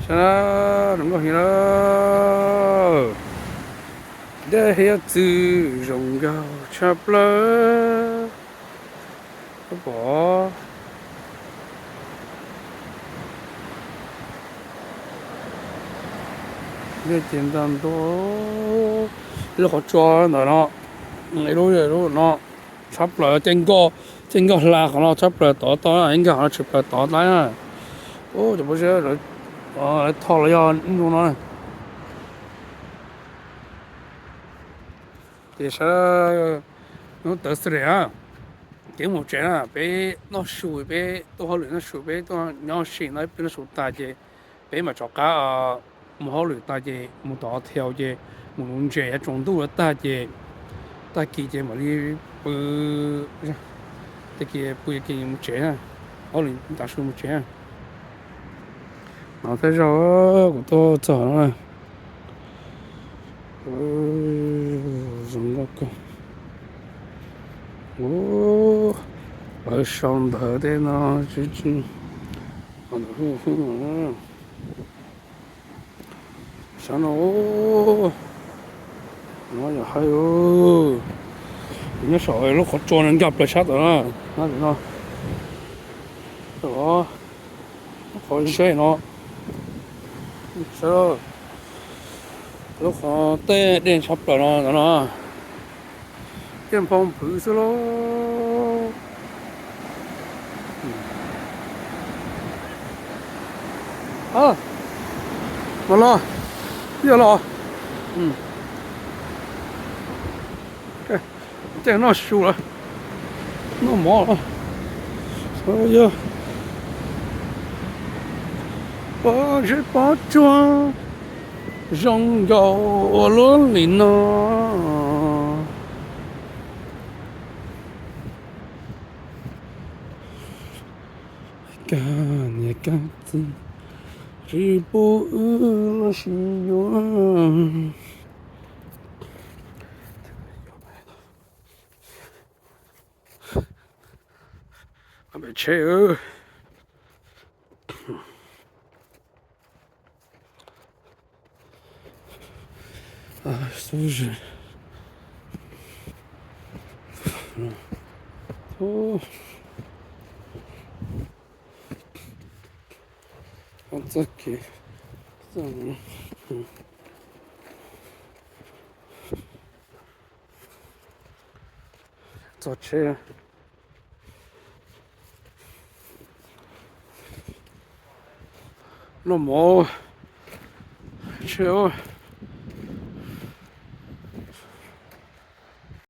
Saib na, zoo nkauj heev na. Dej hiab txwm zoo nkauj tshaj plaws. Koj pom, dej ces ntag ntua, lub qhov tsua ntawm no, lub, lub no tshaj plaws, caij nkoj, caij nkoj hla qhov no tshaj plaws tod tod, ib nkag qhov no tshaj plaws tod tod na. Ub, cov pob zeb lawv tho los yog ib ntu no. Ces saib, hnub tawm xwb na, ces mus tsev na, peb noj su, peb tuaj hauj lwm noj su, peb tuaj nyob ua si no, peb noj su tag ces peb mam rov qab mus hauj lwm tag ces mus tom hotel ces mus nuv ntses yav tsaus ntuj tag ces tag kis ces mam li pw, tag kis pw ces mus tsev na, hauj lwm tav su mus tsev na. No thawj zaug kuv tuaj txog no na. Zoo nkauj kawg. Lawv sau ntawv tej no tsis, tsis, saib no, no yog hais, nyob saum lub qhov tsua no nkag plaws sab tod na, no, lub qhov zeb no, lub qhov tej dej tshaj plaws no ntawd no, tej nphau nphwv xwb lauj. Los los, yog los, ces noj su lawm, noj mov lawm, yog pob zeb pob tsuas zoo nkaus ua luaj li no. Kag niam kag txiv, tsis pub wb los sis yuav. Pem tsheb. Xub zis. Txoj kev, txog tsheb. Noj mov, tsheb.